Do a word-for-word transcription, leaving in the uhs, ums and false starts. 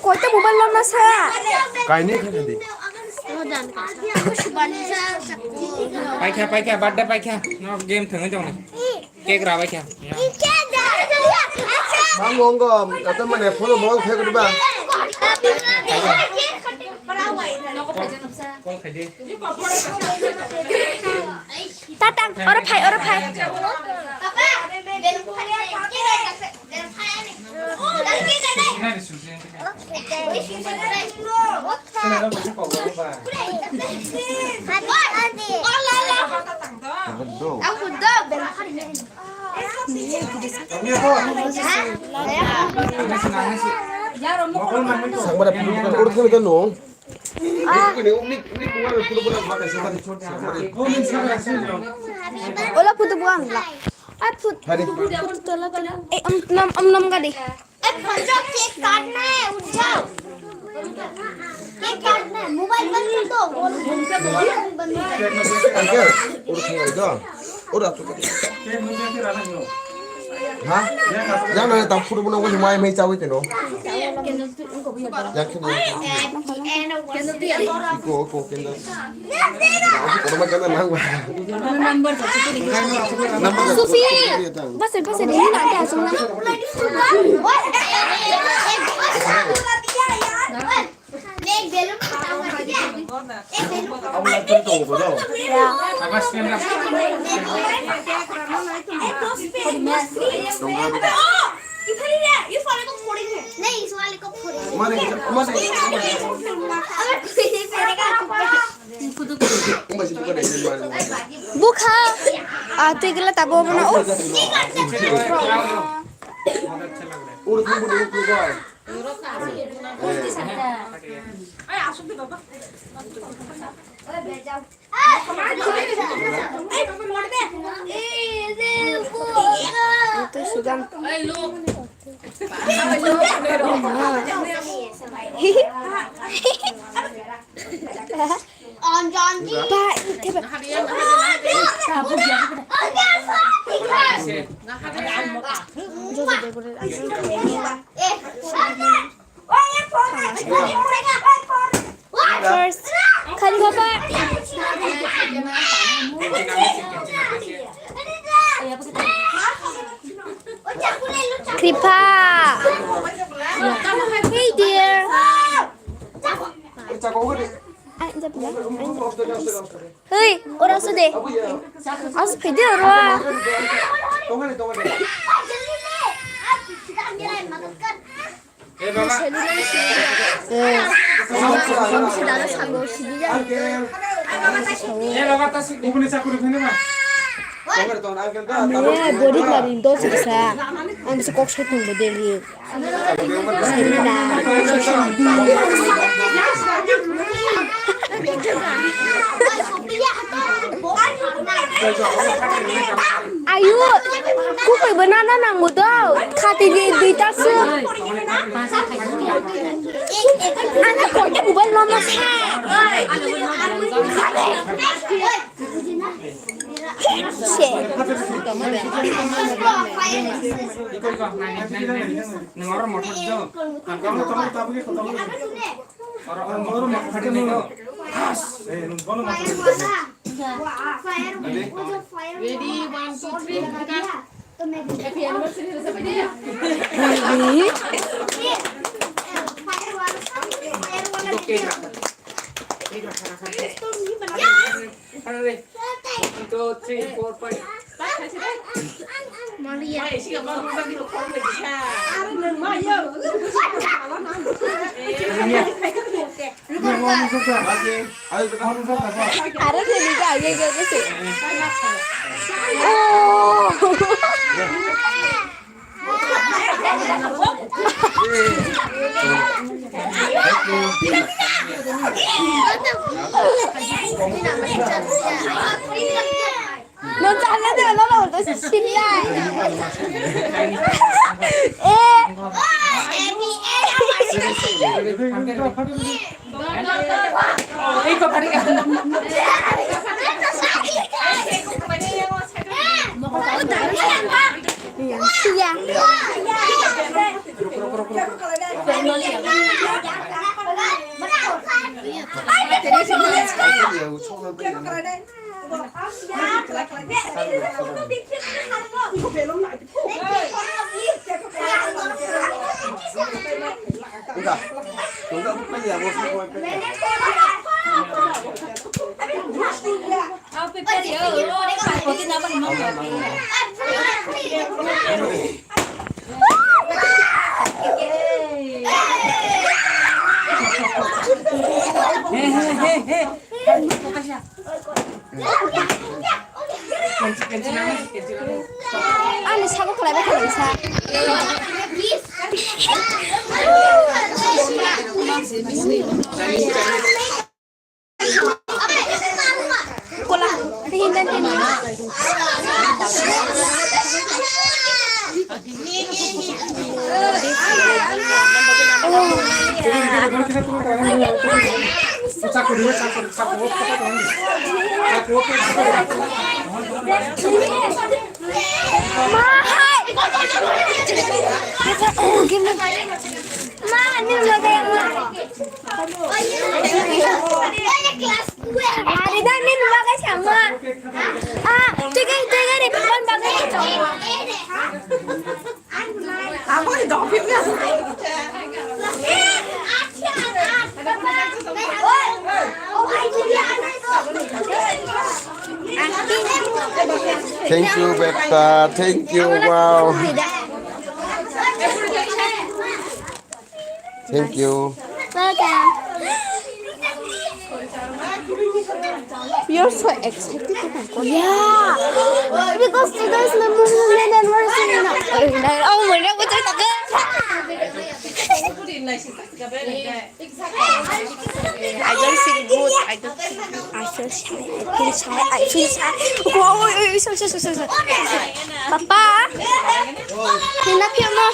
Koita mobile lama sa. Kaini kha di. Paikha, paikha, birthday paikha. No game thangwi tongni. Cake ra paikha. Bang wong go, kata mane phone bol khe kudu ba. Call khaidi. Tatang, oro phai, oro phai. Sangbar photo photo uruthlani ta nung. Ola photo buang la. Ai photo. Hari. Photo tola tola. Eh, om nom, om nom gadi. ए, फोन जो केक काटना है, उठ जाओ। केक काटना है, मोबाइल बंद कर दो। Uncle, uruthlani ta. Ura tu. Ha? Yang na tam photo buang ko mai mai chawi teno. Yang kini. Iko, iko, kendo. Sufi! Bas, bas, ini nanti asal nama. Bukha, ah, twi gila tabo mana, oh. Itu sudah. First, Khalifa pa. Kripa. Hey dear. Ai, jap na. Hei, ora su de. As pede ora. Eh, body card in dos bisa. Ang bisa kok saitung bo deli. Ayu, kukwui bo nana nango do, khati di duita se. Ana koita mobile lama sa. Ready, one, two, three, happy anniversary. One, two, three, four, five. Are, tini ka ayo ayo ko se. Oh. No, chala de, no, no, to simla. Eh. Iya. Ani sago kwlaibai kwlaisa. Kola. Ma, ni loge ma. Ari da ni loge sama. Ah, tiga tiga ni kapan bagai sama. Aku di dopik ya. Thank you, Beta. Thank you. Wow. Thank you. Welcome. You're so excited. Yeah. Because today is my mother's anniversary. Oh my God, what's up? I don't feel good. I don't feel good. I feel shy. I feel shy. I feel shy. Oh, oh, oh, oh, sorry, sorry, sorry, sorry. Papa. Hinapiyama.